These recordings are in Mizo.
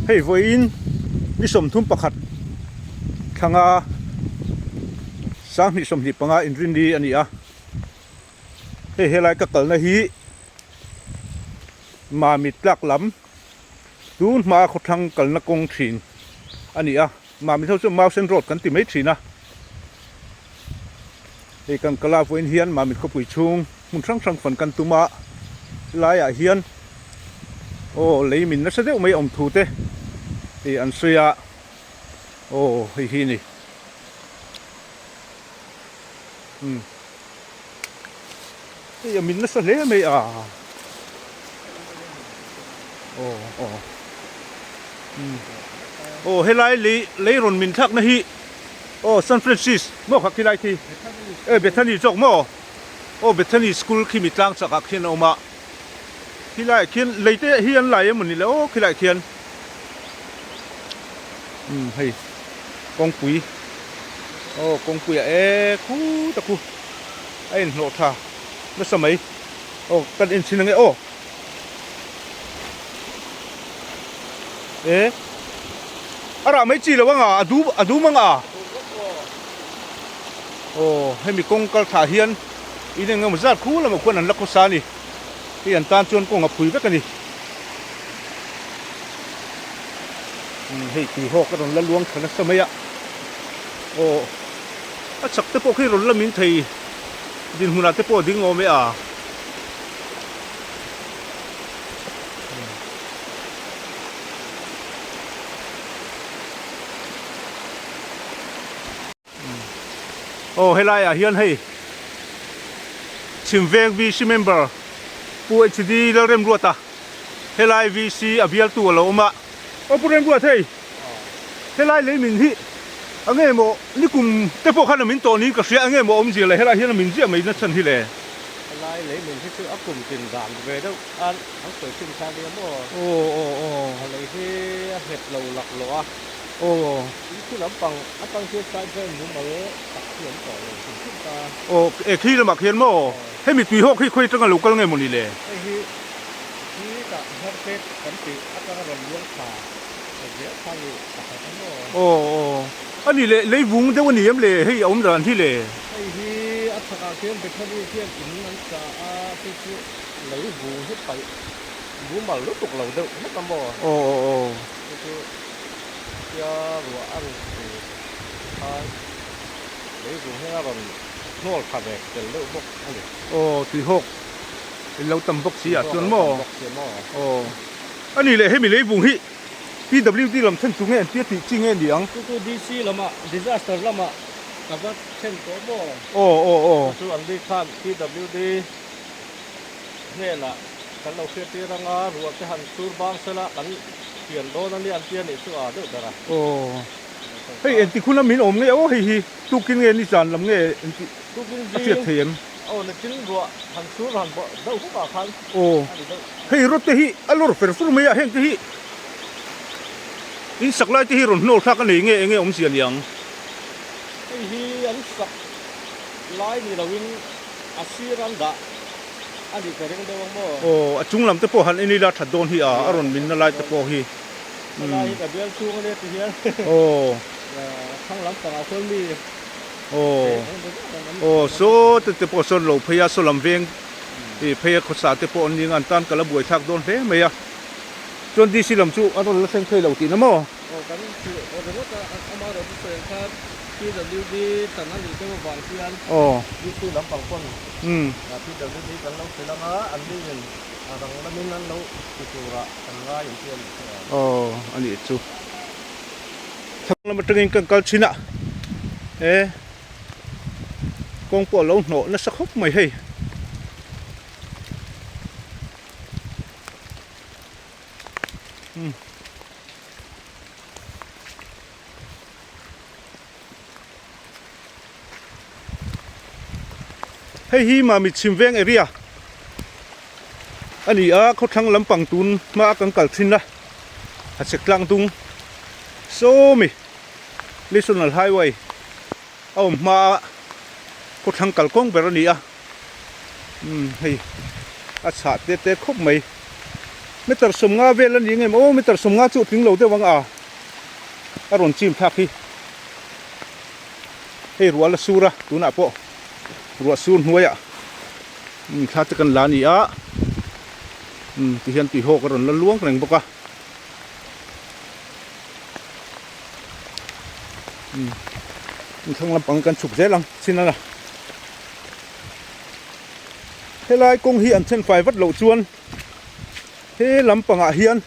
Hei vawiin ni 31 thlanga 2025 inrinni a ni a. Hei helai ka kalna hi Mamit tlak lam tun hmaa khawthlang kalna kawng thin a ni a. Mamit ho chu Mausen Road kan ti mai thin a. Hei kan kala vawiin hian Mamit khawpui chhung hmun hrang hrang fan kan tum a, helaiah hian aw lei min nasa deuh mai awm thu te hei an sawi a, aw hei hi a ni. Umm hei a min nasa hle mai a, aw aw umm aw helai lei lei rawn min thlakna hi. Aw San Francis maw kha khilai khi e Bethany zawk maw aw Bethany school khi mi tlang chak ah khian a awm a khilai ah khian lei te hi an lai emawni le aw khilai ah khian umm hei kawngpui aw kawngpui ah e khut a khu a inhlawh tha nasa mai aw kan en chhin ange aw e. A rah mai chi lo anga a dum a dum anga aw hemi kawng kal thlah hian in eng emaw zat khu lamah khuan an la khawsa a ni hei an tan chuan kawng a phui vek a ni umm hei tui hawk a rawn la luang tha nasa mai a aw a chak te pawh khi rawn la min thei dinhmunah te pawh a ding awm e a. Aw helai ah hian hei Chhimveng VC member Pu HD Lalremruata helai VC a bialtu a lo awm a. Aw Pu Remruat hei helai lei min hi a nge maw nikum te pawh khan a min tawh niin ka hria a nge maw awmzia le helai hian a min ziah mai nachhan hi le. Helai lei min hi chu a kum tin dan ve deuh a. An sawi thin kha nia maw? Aw aw aw. A lei hi a nghet lo lak lo a. Aw. In khi lampang atang hian side vel mumal tak hi an tawh lo hrim hrim ta. Aw e khi lamah khian maw? Hemi tui hawk hi khawi atanga lo kal nge maw ni le? Hei hi khi tah hnar pek kan tih atanga rawn luang thla ta zel kha ni pakhat a maw? Aw aw. A nih leh lei vung deuh a ni em le? Hei a awm dan hi le? Hei hi a chhakah khian Bethany hian in an sa a, chu chu. Lei vung hi paih mumal lutuk lo deuh hlek a maw? Aw aw aw. Chu chu tia ruah a rawn tur khan lei vung hian a rawn hnawl tha ve tel deuh bawk a ni. Aw tuihawk in lo tam bawk si ah chuan maw? Tuihawk lo tam bawk si maw? Aw. A nih leh hemi lei vung hi PWD lam then chu nge an tia tih chi nge ni ang? Chu chu DC lamah disaster lamah ka va then tawh maw? Aw aw aw. Chu chu an ni khan PWD. Hnenah kan lo hriattir anga ruah te han sur bang sela kan pian dawn a nia an tia nih chu a deuh ber a. Aw hei engti khuna min awm nge aw hei hi tukin nge nizan lam nge engti a hriat thei em? Aw nitin ruah han sur han bawh deuh huk ah khan aw a ni deuh. Hei rawt te hi a lawr fer fur mai a heng te hi in sak lai te hi rawn hnawl thlak a nei nge enge awmzia niang? Hei hi an sak lai ni lo in A sir an dah a nih ka ring deuh ang maw? Aw, a chung lam te pawh han en ila that dawn hi a, a rawn minna lai te pawh hi. Helai hi ka bial chhung a nia ti hian. Aw. Thlang lam pangah sawn mi Aw. Aw, saw te te pawh sawn lo phei a, saw lam veng i phei a khawsa te pawh an ni ang, an tan ka la buai thlak dawn hle mai a. Chuan DC lam chu a rawn la thleng thei lo tihna maw? Aw kan hrilh ringawt a, ama rawn sawi ang khan PWD tan a nih deuh avang hian DC lampang pawn PWD kan lo hrilh ang a, an nih in a rang lamin an lo ti turah kan ngai ang tih a nih chu a. Aw a nih chu. Thlang lam atangin kan kal thin a, e kawng pawh a lo hnawh nasa khawp mai hei. Hei hi Mami Chhimveng area a ni a, khawthlang lampang tun hma a kan kal thin a, a chhek tlang dung sawmi National Highway a awm hma a khawthlang kalkawng ber a ni a, umm hei a chhah te te khawp mai. Meter 50 vel a ni ngem aw meter 50 chu a tling lo deuh ang a a rawn chim thlak hi hei ruah la sur a tunah pawh ruah sur hnuaiah umm thla te kan la a ni a umm tihian tuihawk a rawn la luang reng bawk a umm thlang lampang kan chhuk zel ang chin a la. Helai kawng hi an then fai vat loh chuan he lampangah hian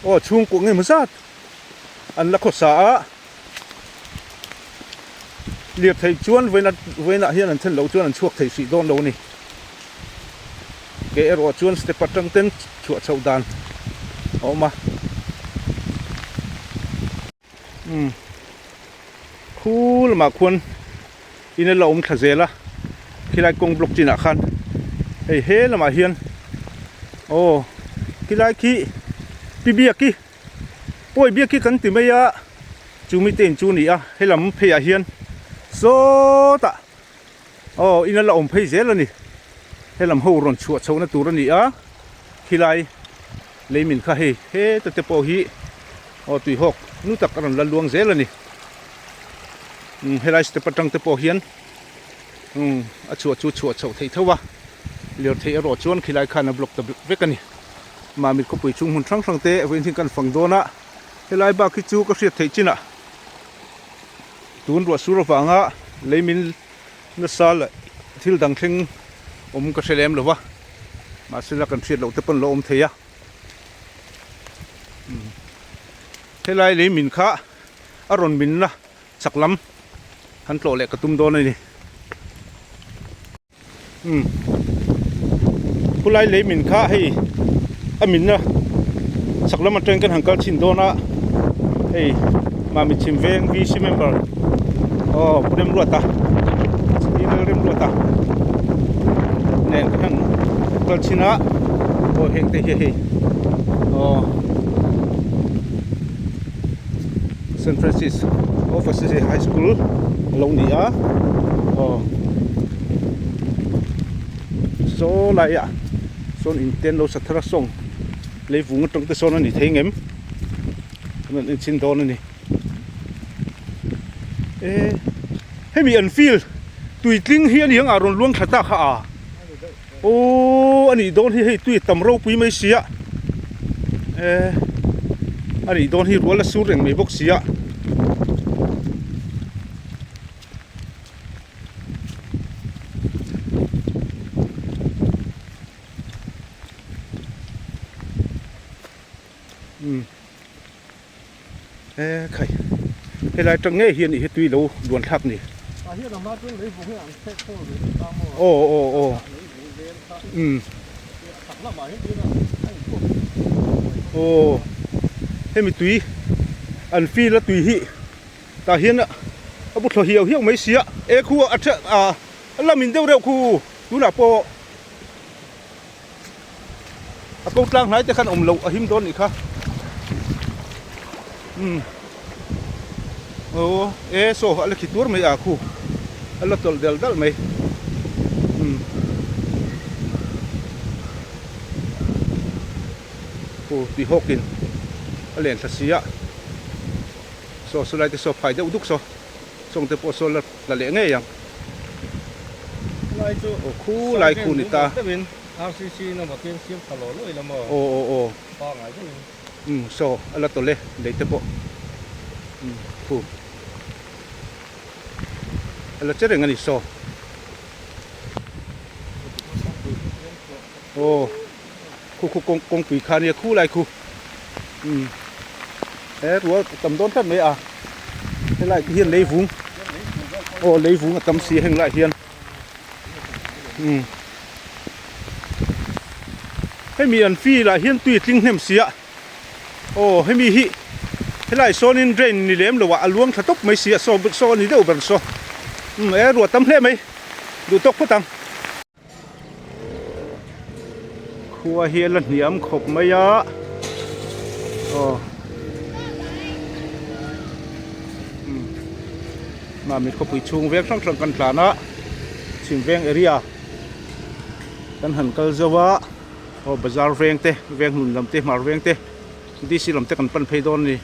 aw chhungkaw nge maw zat an la khawsa a, lirthei chuan vawiin vawiinah hian an then loh chuan an chhuak thei hrih dawn lo a ni. Ke erawh chuan step atang ten chhuah chhoh dan a awm a. Umm khu lamah khuan in a la awm thla zel a khilai kawng block chinah khan hei he lamah hian aw khilai khi pi biaki pawi biaki kan ti mai a chu mite in chu a ni a helam pheiah hian sawtah aw in a la awm phei zel a ni helam ho rawn chhuah chhohna tur a ni a khilai leimin kha hei heta te pawh hi aw tuihawk nu tak a rawn la luang zel a ni umm helai step atang te pawh hian umm a chhuah chu chhuah chhoh theih tho a lirthei erawh chuan khilai khan a block ta vek a ni Mamit khawpui chhung hmun hrang hrang te vawiin hi kan fang dawn a helai bak hi chu ka hriat theih chinah tun ruah sur avanga leimin nasa leh thil dang thleng awm ka hre lem lo va mahse la kan hriat loh te pawn lo awm thei a helai lei min kha a rawn minna chak lam han tlawh leh ka tum dawn a ni umm khulai lei min kha hei a minna chak lam atangin kan han kal chhin dawn a hei Mami chhim veng VC member aw Pu Remruata Pi Lalremruata nen kan han kal chhin a aw heng te hi hei aw Saint Francis of Assisi High School a lo ni a aw saw laiah sawn in te an lo sa thar a sawng leivung atang te sawn a ni thei ngem an rawn enchhin dawn a ni e hemi an field tuitling hi a ni ang a rawn luang thla ta kha a aww a nih dawn hi hei tui a tam ropui mai sia e a nih dawn hi rual a sur reng mai bawk sia. Umm e khai helai tang ngei hian ih hi tui lo luan thlak ni aw aw aw umm aw hemi tui an field a tui hi tah hian a bu thlaw hiau hiau mai sia e khu a then ah a lamin deuh reuh khu tunah pawh. A ko tlang hnai te khan awm loh a him dawn nih kha umm aw e saw a la khi tur mai a khu a la tawlh del dal mai umm khu tih hawk in a len thla si a saw saw lai te saw phai deuh duk saw sawng te pawh saw la la leh ngei ang Lai chu aw khu lai khu ni ta RCC in a makin siam tha lo lo ila maw aw aw aw pangai deuhin umm saw a la tawlh e lei te pawh umm khu a la che reng a ni saw aw khu khu kawng kawngpui kha ania khu lai khu umm he rual tam dawn tlat mai a helai te hian leivung aw leivung a tam si heng lai hian umm hemi an field ah hian tui a tling hnem si a aw hemi hi helai sawnin drain ni lem lo ah a luang thla tawp mai si a saw saw a ni deuh ber saw umm e ruah tam hle mai duh tawk phawt ang. Khua hi a la hniam khawp mai a aw umm mahni khawpui chhung veng hrang hrang kan tlan a chhim veng area kan han kal zo a. Aw bazar veng te veng hlun lam te hmar veng te DC lam te kan pan phei dawn a ni.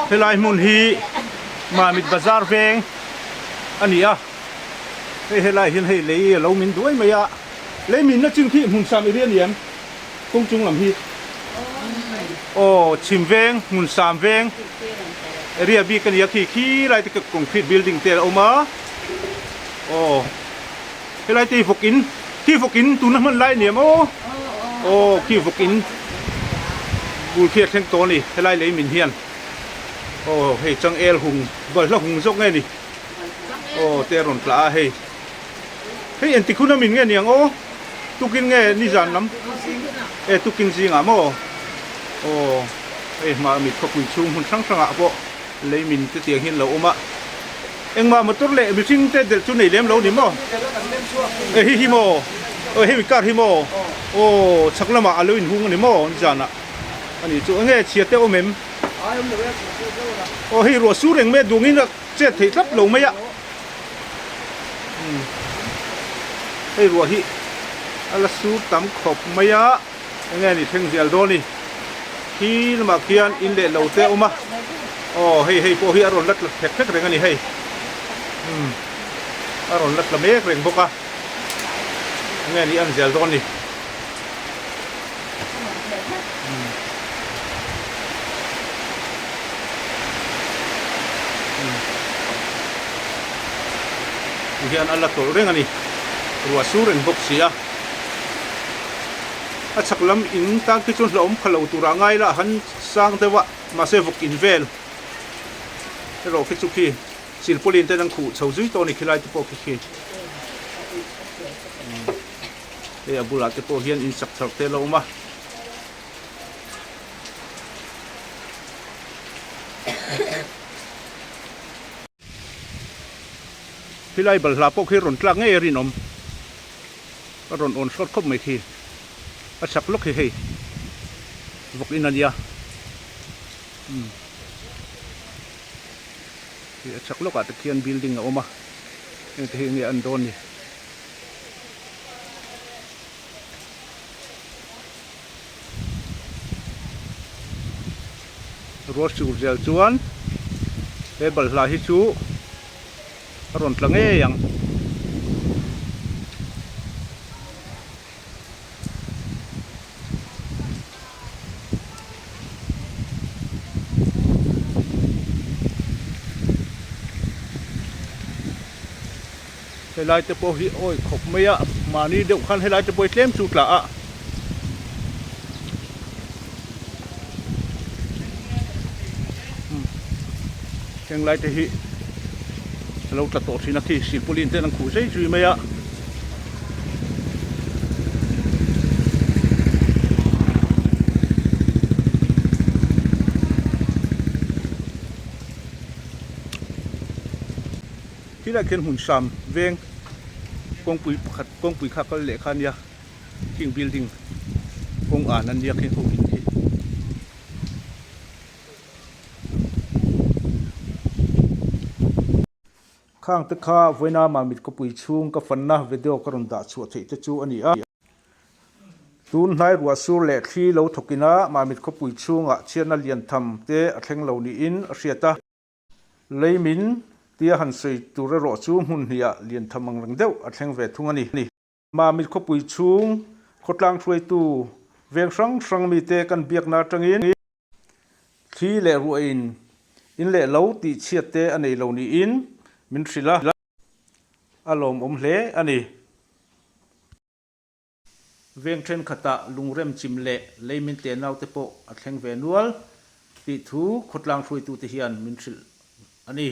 Helai hmun hi Mamit bazar veng a ni a, hei helai hian hei lei a lo min duai mai a, lei minna chin khi hmun sam i ri a ni em? Kawng chung lam hi aw chhim veng hmun sam veng area bik a ni a khi khi lai te concrete building te a awm a aw helai te hi vawk in khi vawk in tuna hman lai a ni em aw aw khi vawk in bul khi a thleng tawh a ni helai lei min hian aw hei changel hung balhla hung zawk nge ni aw te a rawn tla a hei. Hei engtik hun a min nge niang aw? Tukin nge nizan lam? E tukin zingah maw? Aw hei hma mit khawpui chhung hmun hrang hrangah pawh lei min te tiang hian lo awm a. Engmah motor leh mihring te delh chu nei lem lo ni maw? E hi hi maw? Aw hemi car hi maw? Aw chhak lamah a lo inhung a ni maw nizanah? A nih chu enge chhia te awm em? Aw hei ruah sur eng mai a duangin a chet theih tlat lo mai a. Hei ruah hi a la sur tam khawp mai a enge ni thleng zel dawn ni khi lamah khian in leh lo te a awm a aw hei hei pawh hi a rawn la tla thek thek reng a ni hei umm a rawn la tla mek reng bawk a enge ni an zel dawn ni. Ti hian a la tawlh reng a ni ruah sur reng bawk si a a chhak lam in tan khi chuan hlauhawm kha lo turah ngai la han sang deuh a mahse vawk in vel erawh khi chu khi silpaulin ten an khuh chho zui tawh a ni khilai te pawh khi khi. Hei a bulah te pawh hian in sak thar te a lo awm a. Khilai balhla pawh khi rawn tlak ngei a rinawm. A rawn awn hrawt khawp mai khi. A chak lawk hi hei vawk in a nia. Umm. Hei a chak lawkah te khian building a awm a. Heng te hi enge an dawn ni. Rual sur zel chuan he balhla hi chu a rawn tla ngei ang. Helai te pawh hi awi khawp mai a, mahni deuh khan helai te pawh hi tlem chu tla a. Heng lai te hi a lo tla tawh thin a khi silpaulin ten an khuh zui zui mai a. Khilaiah khian hmun hram veng kawngpui pakhat kawngpui kha kal leh kha a nia khing building kawng an a nia khing ho in khi. Khang te kha vawiina Mamit khawpui chhung ka fanna video ka rawn dah chhuah theih te chu a ni a. Tun hnai ruah sur leh thli lo thawkin a Mamit khawpui chhungah chhiatna lian tham te a thleng lo niin a hriat a. Leimin tia han sawi tur erawh chu hmun hniah lian tham ang reng deuh a thleng ve thung a ni. Mamit khawpui chhung khawtlang hruaitu veng hrang hrang mite kan biakna atangin thli leh ruahin in leh lo tih chhiat te a nei lo niin min hrilh a, a lawmawm hle a ni. Veng thenkhatah lungrem chim leh leimin te naute pawh a thleng ve nual tih thu khawtlang hruaitute hian min hrilh a ni.